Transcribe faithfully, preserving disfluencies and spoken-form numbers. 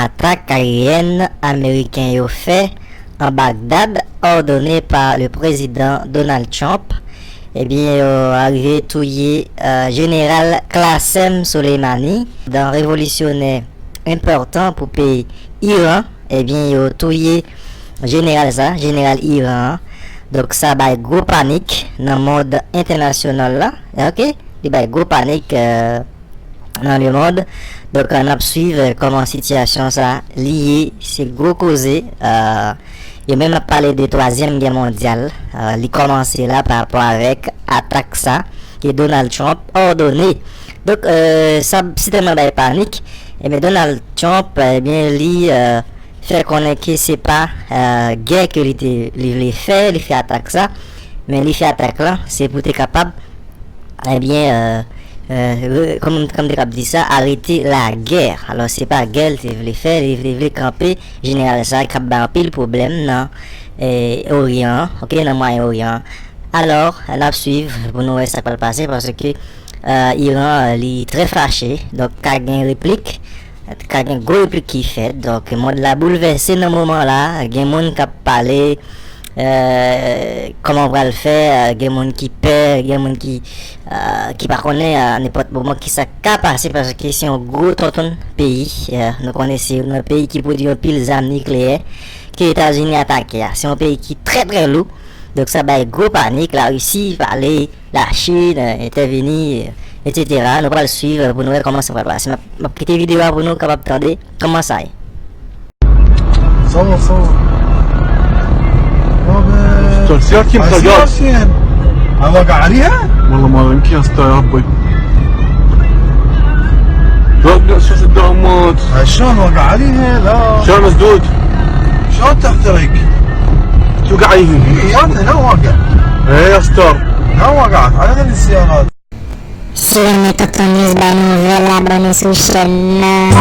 atak ayeyèn ameriken yo fè an Bagdad, òdone pa le prezidan Donald Trump, ebyen, yo arive touye uh, jeneral Qasem Soleimani, dan revolisyonè enpòtan pou peyi Iran, ebyen, yo touye jeneral sa, jeneral Iran an. Donk, sa bay gwo panik nan mond entènasyonal la, ok? Li bay gwo panik uh, nan le mond. Donk, n ap swiv uh, kòman sitiyasyon sa li ye. Se gwo koze. Uh, yo menm ap pale de twazyèm gè mondyal. Uh, li kòmanse la pa rapò avèk atak sa ke Donald Trump òdone. Donk, uh, sa sitèlman bay panik. Ebyen, Donald Trump, ebyen, li uh, fè konnen ke se pa uh, gè ke li te li vle fè, li fè atak sa, men li fè atak la, se pou te kapab, ebyen, uh, uh, kòm kòm te kab di sa, arete lagè. Alò, se pa gè li te vle fè, li te vle kanpe jeneral sa k ap bay anpil pwoblèm nan eh, Oryan an, ok, nan Mwayen Oryan an. Alò, n ap swiv pou nou wè sa k pral pase, paske uh, Iran uh, li trè fache, donk ka gen replik, ka gen gwo replik ki fèt. Donk, mond la boulvèse nan moman la, gen moun k ap pale, uh, kòman pral fè, uh, gen moun ki pè, gen moun ki, uh, ki pa konnen a nenpòt moman ki sa ka pase, paske se yon gwo tonton peyi. Uh, nou konnen se yon peyi ki pwodui yon pil zam nikleyè ke Etazini atake a. Se yon peyi ki trè, trè lou. Donk, sa bay gwo panik. Larisi pale, Lachin entèvini, etsetera. Nou pral swiv pou nou wè kòman sa pral pase. M ap kite videyo a pou nou kapab tande kòman sa ye. صور صور. رابح. شو سيارتي عايز مسجلة؟ سيارتين. هذا وقع عليها؟ والله ما يمكن يا اسطى يا ربي. لا، لا، شو الدعمات؟ شلون وقع عليها؟ لا. شلون مسدود؟ شلون تحترق؟ توقع عليهم. إيه، هنا واقع. ايه يا اسطى. هنا وقعت على هذه السيارات. Si renmen Tonton News bay nouvèl, abòne sou chèn nan.